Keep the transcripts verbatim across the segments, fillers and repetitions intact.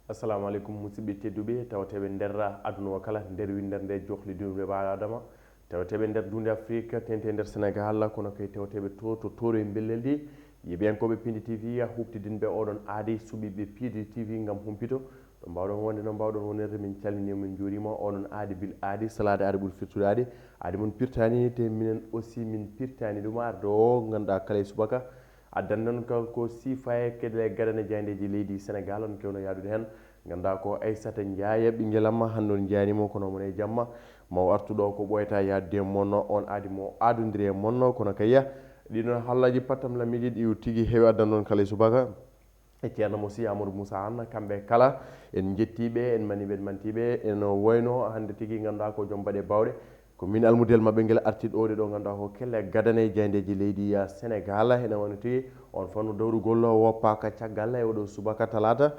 Assalamu aleykum, musidɓe tedduɓe, tawateeɓe nder aduna o kala, nder winndere nde johli dunde ɓaaɗo Adama, tawateeɓe nder dunde Afrique, tente nder Sénégal, kono kay tawateeɓe to, to tooro e mbelleldi. Yeɓiyankooɓe Pindi T V, huɓtidinɓe oɗon aadi, suɓiiɓe Pindi T V ngam humpito. Ɗo mbaawɗon wonde, no mbaawɗon wonirde, min calminii, min njuuriima. Oɗon aadi bil aadi, salaade aadi ɓuri firtude aadi. Aadi mon pirtaani, te minen aussi min pirtaani ɗum arde o, ngannduɗaa kala e subaka. Addanɗon ko, ko siifaye keɗe gadane jaayndeeji leydi Sénégal, on kewno yaadude heen. Ngannduɗaa ko Aissata Ndiaye, ɓinngel am, hannde on njaani mo, kono mon e jamma. Mo artuɗo ko ɓooyata yaadde e mon, on aadi mo aadondiri e mon, kono kayya. Ɗiɗon hallaaji pattam lamiɗi ɗi tigi heewi addanɗon kala e subaka. E Ceerno mo Sii Amadou Moussa Anne, kamɓe kala, en njettiiɓe, en maniiɓe, en mantiiɓe, en wayno hannde tigi ngannduɗaa ko joom baɗe baawɗe. Ko min almudel maɓɓe ngel arti ɗo, ɗe ɗo ngannduɗaa ko kelle gadane jaayndeeji leydi, ya Sénégal, ene wayno tigi on fannu dawrugol woppaaka caggal e oɗo subaka talaata.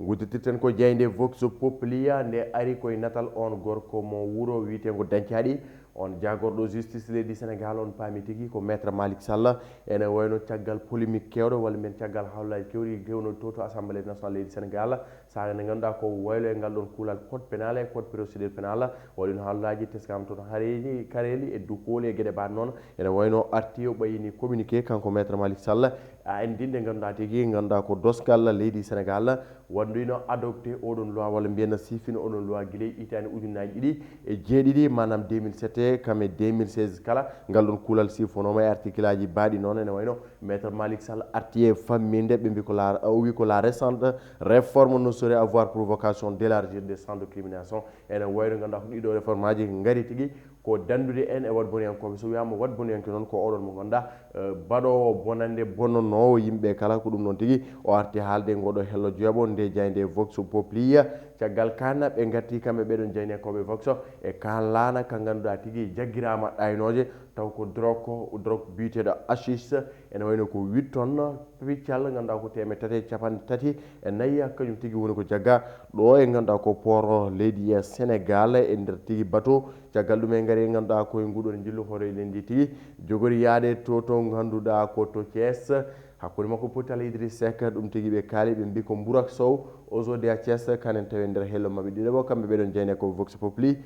Ngudditirten ko jaaynde Vox Populi, nde ari koye natal on gorko mo wuro wiyeteengo Dancaaɗi, on jaagorɗo justice leydi Sénégal, on paami tigi ko Maître Malick Sall. Ene wayno caggal polémique keewɗo, walla mbiyen caggal hawlaaji keewɗi kewno to, to Assemblée nationale leydi Sénégal, saare nde ngannduɗaa ko waylo e ngal ɗon kuulal code pénal e code procédure pénal, waɗino hawlaaji teskama toon hareeji, kareeli e dukooli e geɗe mbaɗ noon. Ene wayno arti o ɓayini communiqué kanko Maître Malick Sall, a anndi nde ngannduɗaa tigi ngannduɗaa ko doskal leydi Sénégal, waɗnduino adopté oɗon loi, walla mbiyen siifino oɗon loi gila e hitaande ujunnaaji ɗiɗi e jeeɗiɗi, maanaam deux mille sept kam e deux mille seize kala. Ngal ɗon kuulal siifonooma e article aji baaɗi noon, ene wayno Maître Malick Sall arti e famminde, ɓe mbi ko la, o wi ko la récente réforme ne saurait avoir pour vocation d'élargir des champs de criminalisation. Ene wayno ngannduɗaa ko ɗiɗo réforme aji ngari tigi ko danndude en e waɗboniyankooɓe. So wiyaama waɗboniyanke noon ko oɗon mo ngannduɗaa, eh, baɗoowo bonannde, bonnonoowo yimɓe kala, ko ɗum noon tigi o arti haalde ngoɗo hello jeeɓo nde jaaynde Vox Populi. Caggal kaan ɓe ngarti kamɓe ɓeɗon jaayndiyankooɓe Vox e kaan laana ka ngannduɗaa tigi jaggiraama ɗaynooje, taw ko drogue, drogue biyeteeɗo hashish, ene wayno ko huit tonnes piccal, ngannduɗaa ko teemeɗɗe tati e capanɗe tati e nayi, kañum tigi woni ko jagga ɗo e ngannduɗaa ko port leydi Sénégal e nder tigi bateau. Caggal ɗum en ngari ngannduɗaa ko e nguɗon njillu hoore leydi tigi jogori yaade to, to ngannduɗaa ko to Thiès, hakkunde makko Potal Idriss Seck, ɗum tigi ɓe kaali, ɓe mbi ko Mbourak Sow, Ozo de Thiès, kanen tawi nder hello maɓɓe ɗiɗo, kamɓe ɓeɗon jaayndiyankooɓe Vox Populi.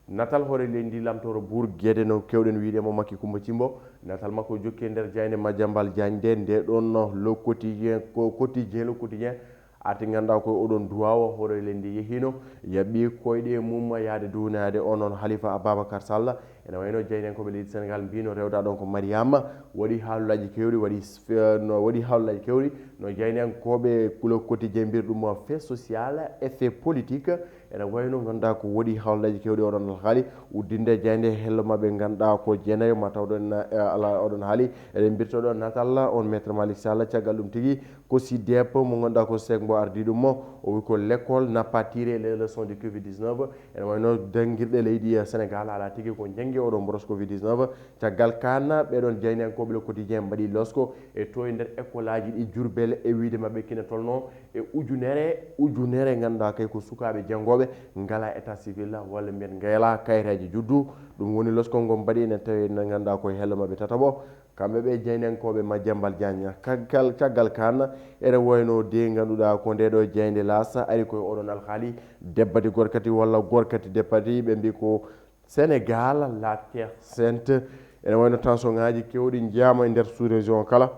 Natal hoore leydi ndi lamtooro buur Guédé no kewɗen wiyde mo Makki Kumba Cimbo. Natal makko jokki e nder jaaynde Madiambal Diagne nde, nde ɗon no Le Quotidien, ko Quotidien, Le Quotidien arti ngannduɗaa ko oɗon duwawa hoore leydi ndi yehino, yaɓɓi koyɗe mum yaade duwnaade onon Halifa Ababacar Sall. Ene wayno jaayndiyankooɓe leydi Sénégal mbino rewda ɗon ko Mariama waɗi haalulaaji keewɗi, waɗi f-, no waɗi haalulaaji keewɗi no jaayndiyankooɓe Le Quotidien mbir ɗum fait social, effet politique. Ene wayno ngannduɗaa ko woɗi hawlaaji keewɗi oɗon alhaali uddinde jaaynde hello maɓɓe ngannduɗaa ko jeenayo ma tawɗon, eh, ala oɗon haali. Eɗen mbirta ɗo natal on Maître Malick Sall, caggal ɗum tigi ko sidep mo ngannduɗaa ko sek mbo ardi ɗum mo, o wi ko l'école n'a pas tiré les leçons du covid dix-neuf. Ene wayno danngirɗe leydi, eh, Sénégal ala tigi ko njanngi oɗo mboros covid dix-neuf. Caggal kaan ɓeɗon jaayndiyankooɓe Le Quotidien mbaɗi losko e to e nder école aji ɗi Diourbel e wiyde maɓɓe kina tolno e ujunere, ujunere ngannduɗaa kay ko sukaaɓe janngooɓe ngala état civil walla mbiyen ngayla kayreeji juddu. Ɗum woni loskol ngol mbaɗi enen tawi enen ngannduɗaa koye hello maɓɓe tataɓo. Kamɓe ɓe jaayndiyankooɓe Madiambal Diagne. Caggal, caggal kaan ene wayno de ngannduɗaa ko nde ɗo jaaynde L'As ari koye oɗon alhaali debbati gorkati walla gorkati debbati ɓe mbi ko Sénégal, la terre sainte. Ene wayno tension ngaji kewɗi njiyaama e nder sous-région kala.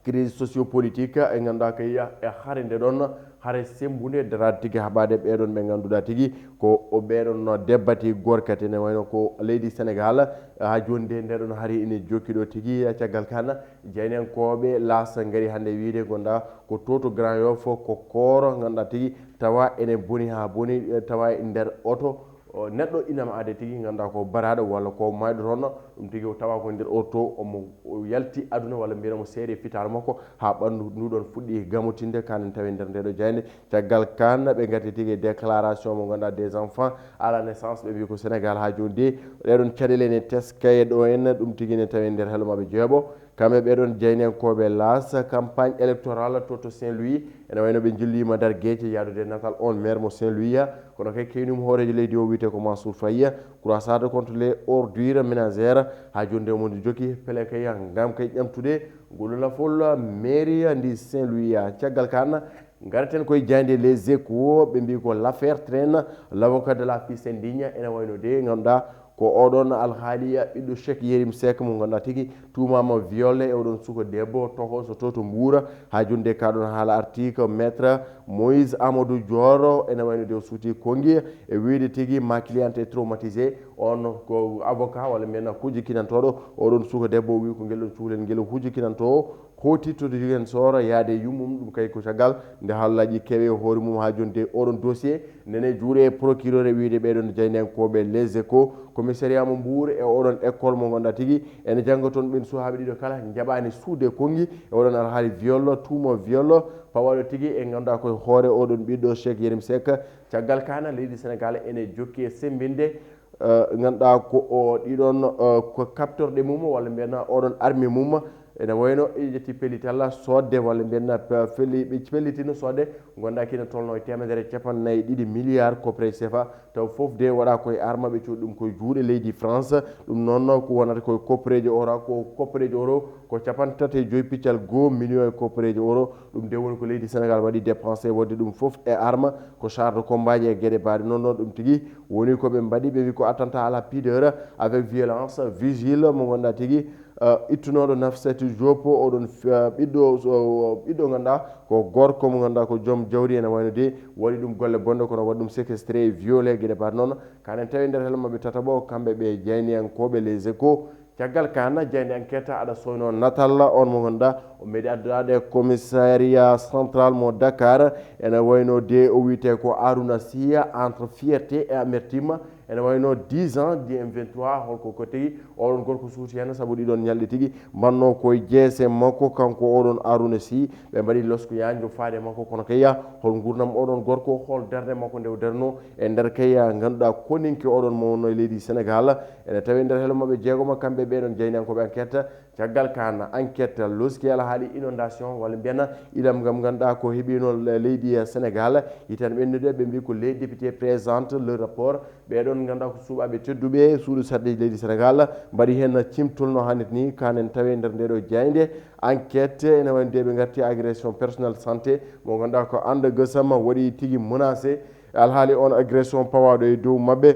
Crise socio-politique e ngannduɗaa kay e hare nde ɗon, hare sembunde daraade tigi haɓaade ɓeɗon ɓe ngannduɗaa tigi ko o ɓeɗon no debbati gorkati ene wayno ko leydi Sénégal. Haa jooni de nde ɗon hari ene jokki ɗo tigi. Caggal kaan jaayndiyankooɓe L'As ngari hannde wiyde ngannduɗaa ko to to Grand Yoff ko kooro ngannduɗaa tigi tawa ene boni haa boni, eh, tawa e nder oto, o, neɗɗo inama aade tigi ngannduɗaa ko baraɗo walla ko mayɗo toon, ɗum tigi o tawa ko nder oto omo, o yalti aduna walla mbiyen mo seede fitaare makko haa ɓanndu ndu ɗon fuɗɗi gamotinde kanen tawi nder nde ɗo jaaynde. Caggal kaan ɓe ngarti tigi e déclaration mo ngannduɗaa des enfants à la naissance ɓe mbi ko Sénégal haa jooni de ɗeɗon caɗeele ne teskaye ɗo en ɗum tigi ne tawi nder hello maɓɓe jeeɓo. Kamɓe ɓeɗon jaayndiyankooɓe L'As, campagne électorale to to Saint-Louis. Ene wayno ɓe njilliima Ndar Geece yaadude natal on maire mo Saint-Louis ya. Kono kay kewnima hooreejo leydi o wiyetee ko Mansour Faye. Croisade contre les ordures ménagères. Haa jooni de omo jokki peleke ya ngam kay ƴamtude ngol lafol mairie ndi Saint-Louis ya. Caggal kaan Ngaraten koye jaaynde Les Échos, ɓe mbi ko l'affaire traîne, l'avocat de la fille s'indigne. Ene wayno de, ngannduɗaa ko oɗon alhaali ɓiɗɗo Cheikh Yérim Seck mo ngannduɗaa tigi tuumaama viol e oɗon suka debbo tokoso to to Mbuur. Haa jonde ka ɗon haala article, maître Moïse Amadou Dior, ene wayno de o suuti konngi e wiyde tigi ma cliente est traumatisée. On ko avocat walla mbiyen hujjakinantooɗo oɗon suka debbo, o wi ko ngel ɗon cukalel ngel hujjakinantoo hooti to Ziguinchor yaade e yummum. Ɗum kay ko caggal nde haalaaji kewe e hoore mum haa jonde oɗon dossier nene juuɗe procureur e wiyde ɓeɗon jaayndiyankooɓe Les Échos, commissariat mo Mbuur e oɗon école mo ngannduɗaa tigi ene jannga toon ɓen suhaaɓe ɗiɗo kala njaɓaani suude konngi e oɗon alhaali viol, tuuma viol pawaɗo tigi e ngannduɗaa koye hoore oɗon ɓiɗɗo Cheikh Yérim Seck. Caggal kana leydi Sénégal ene jokki e semmbinde, eh, ngannduɗaa ko o ɗiɗon, eh, ko kaptorɗe mum walla mbiyen oɗon arme mum. Ene wayno ƴetti pellital soodde walla mbiyen pe-, felli-, ɓe pellitino soodde ngannduɗaa kina tolno e teemedere e capanɗe nayi e ɗiɗi milliard kopre sefa. Taw fof de waɗa koye arma, ɓe coodi ɗum koye juuɗe leydi France. Ɗum noon ko wonata koye koppereejo oro, ko koppereejo oro ko capanɗe tati e joyi piccal goo million e koppereejo oro. Ɗum de woni ko leydi Sénégal waɗi dépensé waɗde ɗum fof e arma, ko char de combat ji e geɗe baaɗe noon. Noon ɗum tigi woni ko ɓe mbaɗi, ɓe mbi ko attentat à la pudeur avec violence, vigile mo ngannduɗaa tigi, eh, ittunooɗo Nafissatou Diop, oɗon fi-, eh, ɓiɗɗo, so, ɓiɗɗo ngannduɗaa ko gorko mo ngannduɗaa ko joom jawdi ene wayno de waɗi ɗum golle bonɗe, kono waɗi ɗum séquestré, violé, geɗe baaɗe noon. Kanen tawi nder helma ɓe tataɓo, kamɓe ɓe jaayndiyankooɓe Les Échos. Caggal kana jaaynde enquête aɗa soyno natal on mo ngannduɗaa o meeɗi adduɗaade commissariat central mo Dakar. Ene wayno de o wiyete ko Arouna Sy, entre fierté et amertume. Ene wayno dix ans du M vingt-trois, holko ko tigi oɗon gorko suuti heen, sabu ɗiɗon ñalɗi tigi mbanno koye jeese makko, kanko oɗon Arouna Sy. Ɓe mbaɗi losku yaanjo faade makko, kono kay hol nguurndam oɗon gorko, hol darnde makko nde o darno e nder kay ngannduɗaa koninke oɗon mo wonno e leydi Sénégal. Ene tawi nder helo maɓɓe jeegoma kamɓe ɓeɗon jaayndiyankooɓe enquête. Caggal kana enquête loski alhaali inondation walla mbiyen ilam ngam ngannduɗaa ko heɓino le-, leydi Sénégal. Yitan ɓennude ɓe mbi ko les députés présentent le rapport. Ɓeɗon ngannduɗaa ko suuɓaaɓe tedduɓe suudu sarɗeji leydi Sénégal mbaɗi heen cimtol no hannit ni. Kanen tawi nder ndeɗo jaaynde enquête ene wayno de ɓe ngarti agression personnel santé mo ngannduɗaa ko Anda Gassama waɗi tigi menacé. Alhaali on agression pawaɗo e dow maɓɓe.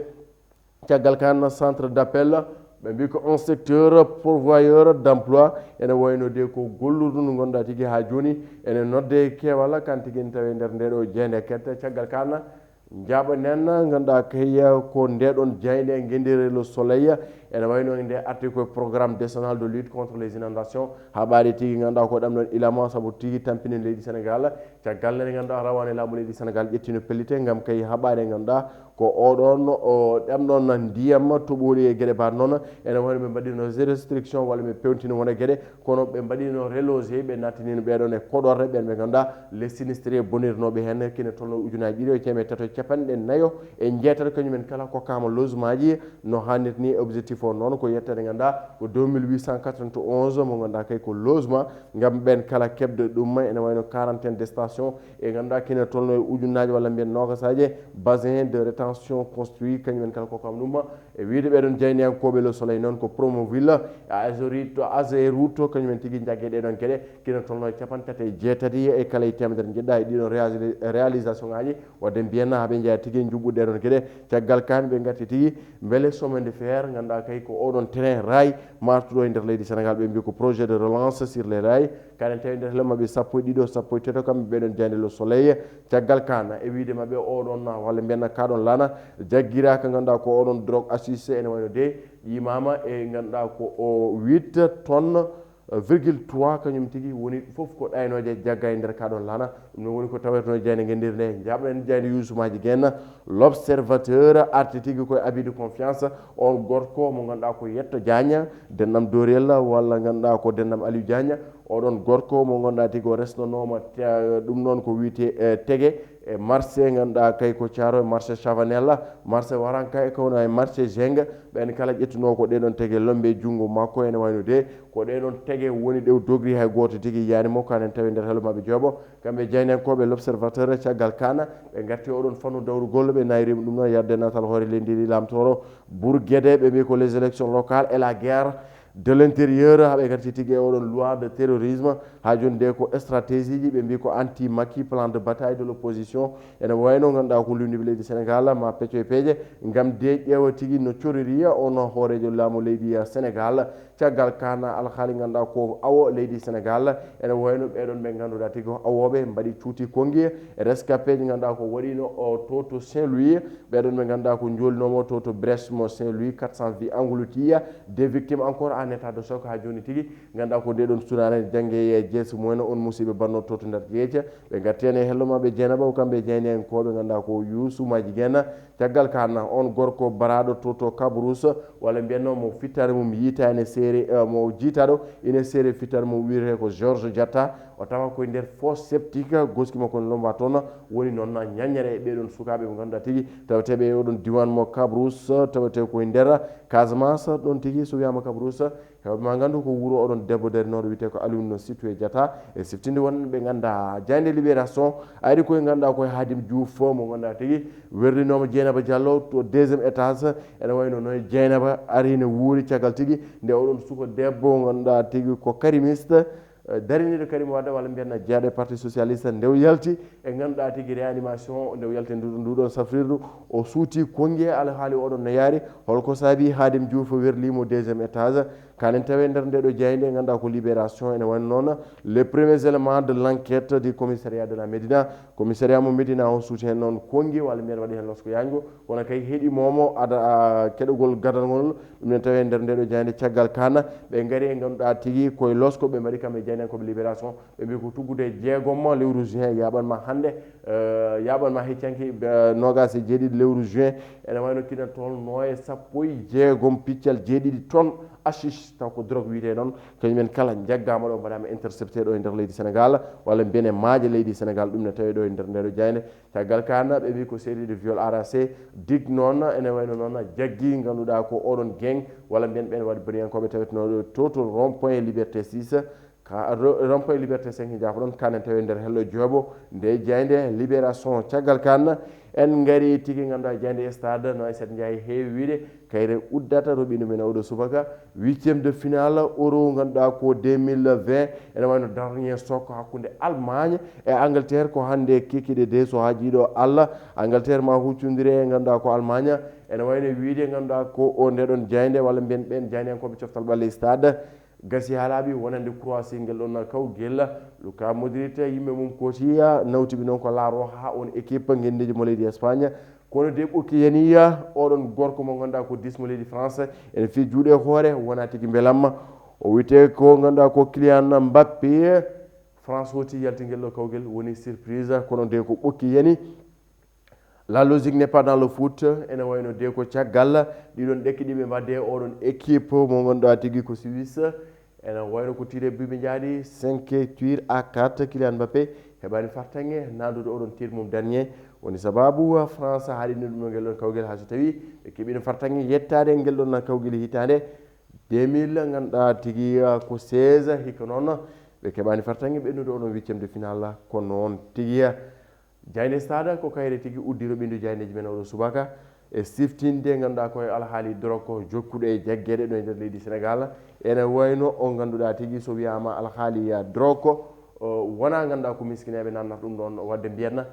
Caggal kan centre d'appel, ɓe mbi ko inspecteur pourvoyeur d'emploi ene wayno de ko gollurdu ndu ngannduɗaa tigi haa jooni ene nodde keewal kan tigi ne tawi nder ndeɗo jaaynde enquête. Caggal kan njaɓanen ngannduɗaa kay ko ndeɗon jaaynde ngenndiire Le Soleil ene wayno nde arti koye programme décennal de lutte contre les inondations. Haɓaade tigi ngannduɗaa ko ɗam ɗon ilama sabu tigi tampini leydi Sénégal. Caggal nde ngannduɗaa rawane laamu leydi Sénégal ƴettino pellite ngam kay haɓaade ngannduɗaa ko oɗon o ɗam ɗon ndiyam toɓooli e geɗe baaɗe noon. Ene wayno ɓe mbaɗino restriction walla ɓe pewtino wona geɗe, kono ɓe mbaɗino relogé, ɓe nattinino ɓeɗon e koɗorre ɓen ɓe ngannduɗaa les sinistrés bonirnoɓe heen kine tolno ujunaji ɗiɗi e teemeɗe tato e capanɗe nayo e jeetato, kañumen kala kokkama logement ji no hannirta ni. Objectif o noon ko yettade ngannduɗaa ko deux mille huit cent quatre-vingt-onze mo ngannduɗaa kay ko logement ngam ɓen kala keɓde ɗum. Ene wayno quarantaine de station e ngannduɗaa kine tolno e ujunnaaji walla mbiyen noogasaji bassin de rétention construit, kañumen kala kokkama ɗum. E wiyde ɓeɗon jaayndiyankooɓe Le Soleil noon ko Promoville, Azerut, Azerut, kañumen tigi jagge ɗeɗon geɗe kine tolno e capanɗe tati e jeetati e kala e teemedere njeɗɗa e ɗiɗon réali-, réalisation ngaji. Wadde mbiyen haɓe jeeya tigi njuɓɓude ɗeɗon geɗe. Caggal kan ɓe ngarti tigi mbele chemin de fer ngannduɗaa kay ko oɗon train rail martuɗo e nder leydi Sénégal, ɓe mbi ko projet de relance sur les rails. Kanen tawi nder helo maɓɓe sappo e ɗiɗo, sappo e tato kamɓe ɓeɗon jaaynde Le Soleil. Caggal kana e wiyde maɓɓe oɗon walla mbiyen kaɗon laana jaggira ka ngannduɗaa ko oɗon drogue assise ene wayno de yimama e ngannduɗaa ko o huit tonnes virgule trois, kañum tigi woni fof ko ɗaynooje jagga e nder kaɗon laana. Ɗum noon woni ko taweteno jaaynde ngenndiire nde. Njaɓɗen jaaynde yuusumaji gen. L'Observateur arti tigi koye abus de confiance. On gorko mo ngannduɗaa ko Yetto Diagne, denɗam Doriel walla ngannduɗaa ko denɗam Aliou Diagne. Oɗon gorko mo ngannduɗaa tigi o resnonooma te-, ɗum noon ko wiyete, eh, tege e marché ngannduɗaa kay ko Thiaroye, marché Chavanel, marché Waranka e kono e marché Zeng. Ɓen kala ƴettuno ko ɗeɗon tege lombe junngo makko ene wayno de ko ɗeɗon tege woni ɗe o dogri hay gooto tigi yani mo. Kanen tawi nder helo maɓɓe jooɓo. Kamɓe jaayndiyankooɓe L'Observateur caggal kana ɓe ngarti oɗon fannu dawrugol, ɓe nayrima ɗum noon yadde natal hoore leydi ndi lamtoro Bourguédé, ɓe mbi ko les élections locales et la guerre de l'intérieur, haɓe ngarti tigi e oɗon loi de terrorisme. Haa jooni de ko stratégie ji, ɓe mbi ko anti Macky, plan de bataille de l'opposition. Ene wayno ngannduɗaa ko luulndiiɓe leydi Sénégal ma pecco e peeje ngam de ƴeewa tigi no coriri on hooreejo laamu leydi Sénégal. Caggal kaan alhaali ngannduɗaa ko awo leydi Sénégal, ene wayno ɓeɗon ɓe ngannduɗaa tigi ko awooɓe mbaɗi cuuti konngi e rescapé ji ngannduɗaa ko waɗino o to to Saint-Louis. Ɓeɗon ɓe ngannduɗaa ko jolnoomo to to Brest mo Saint-Louis, quatre cents vies englouties, des victimes encore en état de choc haa jooni tigi. Ngannduɗaa ko nde ɗon sunaare jannge e jeese mumen, on musiɓɓe banno to to nder jeeje. Ɓe ngarti heen e hello maɓɓe Dieynaba, kamɓe jaayndiyankooɓe ngannduɗaa ko Youssou Madjiguène. Caggal kaan, on gorko baraaɗo to to Kabrousse, walla mbiyanno mo fittaare mum yiita ene seere, eh, mo jiitaɗo ene seere fittaare mum wiyetee ko Georges Diatta. O tawa koye nder fosse septique, goski makko ne lomba toon, woni noon ñaññere e ɓeɗon sukaaɓe ɓe ngannduɗaa tigi tawateeɓe e oɗon diiwaan mo Kabrousse, tawetee koye nder Casamance ɗon tigi. So wiyaama Kabrousse, heewɓe ma nganndu ko wuro oɗon debbo darinooɗo wiyetee ko Alioune Sitoé Diatta. E siftinde won ɓe ngannduɗaa jaaynde Libération ari koye ngannduɗaa koye Hadim Diouf mo ngannduɗaa tigi werlinooma Dieynaba Diallo to deuxième étage. Ene wayno noon Dieynaba ari ne wuuri caggal tigi nde oɗon suka debbo ngannduɗaa tigi ko karimiste, eh, dariniiɗo Karim Wade walla mbiyen jeeyaɗo e Parti Socialiste nde o yalti e ngannduɗaa tigi réanimation, nde o yalti ndu-, nduɗon safrirdu, o suuti konngi e alhaali oɗon no yaari, holko saabi Hadim Diouf werliimo deuxième étage. Kanen tawe nder nde ɗo jaaynde ngannduɗaa ko Libération, ene wayno noon les premiers éléments de l'enquête du commissariat de la Médina. Commissariat mo Médina o suuti heen noon konngi walla mbiyen waɗi heen losko yaajngo, kono kay heɗi moomo ada, a, keɗogol gadal ngol. Ɗum ne tawe nder nde ɗo jaaynde. Caggal kaan ɓe ngari e ngannduɗaa tigi koye losko ɓe mbaɗi kam e jaayndiyankooɓe Libération. Ɓe mbi ko tuggude e jeegom lewru juin yaaɓan ma hannde, eh, yaaɓan ma hecci hanki, eh, noogaas e jeeɗiɗi lewru juin. Ene wayno kina toon nooye sappo e jeegom piccal jeeɗiɗi tonnes hashish, taw ko drogue wiyetee noon. Kañumen kala njaggaama ɗo, mbaɗaama intercepté ɗo e nder leydi Sénégal, walla mbiyen e maaje leydi Sénégal, ɗum ne tawe ɗo e nder nde ɗo jaaynde. Caggal kaan ɓe mbi ko série de viol arrangé, dig noon ene wayno noon jaggi ngannduɗaa ko oɗon gang, walla mbiyen ɓeen waɗi bariyankooɓe tawetenooɗo to to rond point Liberté six, ka ro-, rond point Liberté cinq, jaafoɗon, kanen tawe nder hello joobo nde jaaynde Libération. Caggal kaan en ngari tigi ngannduɗaa jaaynde Stade, no Aissata Ndiaye heewi wiyde, kayre uddata roɓino men oɗo subaka, huitième de finale Euro ngannduɗaa ko deux mille vingt, ene wayno dernier choc hakkunde Allemagne e Angleterre, ko hannde kikiɗe de so haajiiɗo Allah, Angleterre ma huccondire e ngannduɗaa ko Allemagne. Ene wayno wiyde ngannduɗaa ko o nde ɗon jaaynde walla mbiyen ɓeen jaayndiyankooɓe coftal ɓalli Stade, gasi haa laaɓi wonande Croatie ngel ɗon kawgel. Luka Modric, yimɓe mum kootiya nawtiɓe noon ko La Roja, on équipe ngenndiijo mo leydi Espagne. Kono de ɓokki yaniya oɗon gorko mo ngannduɗaa ko dix mo leydi France, ene fii juuɗe hoore, wona tigi mbelamma. O wiyetee ko ngannduɗaa ko Kylian Mbappé. France woti yalti ngel ɗo kawgel, woni surprise, kono de ko ɓokki yani. La logique n'est pas dans le foot. Ene wayno de ko caggal ɗiɗon ɗekki ɗiɓe mbadde oɗon équipe mo ngannduɗaa tigi ko Suisse. Ene wayno ko tiré but ɓe njaadi cinq tirs à quatre. Kylian Mbappé heɓaani fartaŋŋe nandude oɗon tir mum dernier. Woni sababu France haaɗini ɗum ngel ɗon kawgel, haa so tawi ɓe keɓino fartaŋŋe yettaade ngel ɗon kawgel hitaande deux mille ngannduɗaa tigi ko seize. Hikka noon ɓe keɓaani fartaŋŋe ɓennude oɗon huitième de finale. Ko noon tigi. Jaaynde Stade ko kayre tigi uddiro ɓinndu jaayndeeji men oɗo subaka e siftinde ngannduɗaa ko e alhaali drogue jokkuɗo e jaggeede ɗo e nder leydi Sénégal. Ene wayno o ngannduɗaa tigi so wiyaama alhaali drogue, o, wona ngannduɗaa ko miskineeɓe nannata ɗum ɗoon, waɗde mbiyanna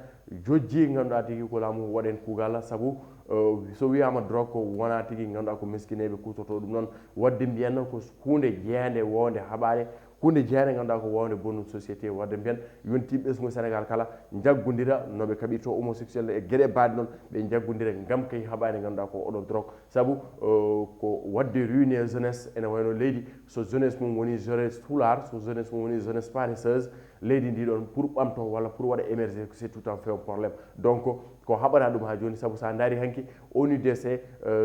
jojji ngannduɗaa tigi ko laamu waɗen kuugal, sabu, o, so wiyaama drogue wona tigi ngannduɗaa ko miskineeɓe kuutoto ɗum ɗoon, waɗde mbiyanna ko huunde jeeynde woonde haɓaade, huunde jeeynde ngannduɗaa ko woonde bonnude société, waɗde mbiyen yonti ɓesngu Sénégal kala njaggondira no ɓe kaɓirto homosexuel e geɗe baɗe noon, ɓe njaggondira ngam kay haɓaade ngannduɗaa ko oɗo drogue. Sabu, eh, ko waɗde ruiné jeunesse ene wayno leydi, so jeunesse mum woni jeunesse tulaar, so jeunesse mum woni jeunesse paresseuse, leydi ndi ɗon pour ɓamto walla pour waɗa émerger, c'est tout à fait un problème. Donc, ko haɓata ɗum haa jooni, sabu so a ndaari hanki O N U D C, eh,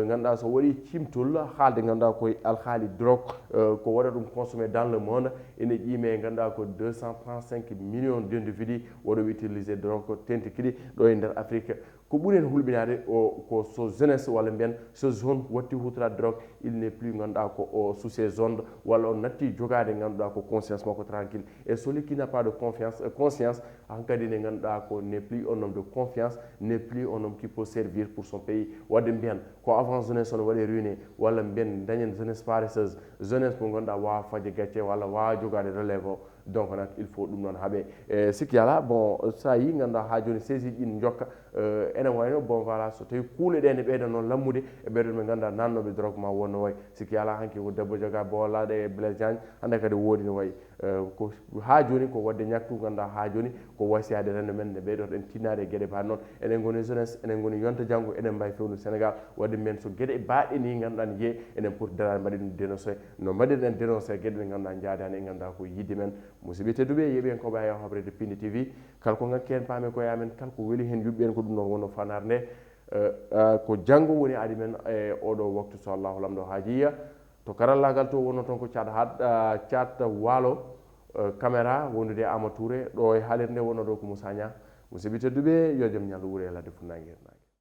ngannduɗaa so waɗi cimtol haalde ngannduɗaa koye alhaali drogue, eh, ko waɗa ɗum consommé dans le monde, ene ƴiime ngannduɗaa ko deux cent trente-cinq millions d'individus waɗo utilisé drogue tenteɗi ɗo e nder Afrique. Ko ɓuri en hulɓinaade o, ko so jeunesse walla mbiyen so jeune watti hutora drogue, il n'est plus ngannduɗaa ko o sous ses ondes, walla o natti jogaade ngannduɗaa ko conscience makko tranquille. Et celui qui n'a pas de confiance, euh, conscience, hankadi ne ngannduɗaa ko n'est plus un homme de confiance, n'est plus un homme qui peut servir pour son pays. Waɗde mbiyen ko avant jeunesse on waɗe ruiné, walla mbiyen dañen jeunesse paresseuse, jeunesse mo ngannduɗaa waawa fajde gacce walla waawa jogaade relève o. Donc nak il faut ɗum noon haaɓe. E sikki alaa, bon, so a yii ngannduɗaa haa jooni saisi ji ɗin njokka. Eh, ene wayno, bon, voilà, so tawi kuule ɗe ne ɓeyda noon lammude e ɓeɗon ɓe ngannduɗaa nannooɓe drogue ma wonno wayi. Sikki alaa hanki ko debbo joga boolaɗe e Blaise Diagne, hannde kadi woodi no wayi. Eh, ko haa jooni ko waɗde ñaktu ngannduɗaa haa jooni ko wasiyaade renndo men nde ɓeydotoɗen tinnaade e geɗe baaɗe noon. Enen ngoni jeunesse, enen ngoni yonta janngo, enen mbawi fewndo Sénégal. Waɗde men so geɗe baaɗe ni ngannduɗaa ne jeeyi, enen poti daraade mbaɗen ɗum dénoncé. No mbaɗirɗen dénoncé geɗe ɗe ngannduɗaa njaadaani e ngannduɗaa ko yiɗde men. Musidɓe tedduɓe, yeeɓi en ko ɓaya hoɓrede Pindi T V. Kala ko ngakki heen paame koye amen, kala ko weli heen yuɓɓi en, ko ɗum noon wonno fanaar nde. Eh, eh, ko janngo woni aadi men e oɗo waktu, so Allahu lamɗo haajiya. To karallaagal to wonno toon ko Caat Haat, eh, Caat Waalo, eh, caméra wondude e Ama Touré. Ɗo e haalirde wonno ɗo ko Moussa Niang. Musidɓe tedduɓe, yo jam ñallu wuure e ladde fuɗnaange hirnaange.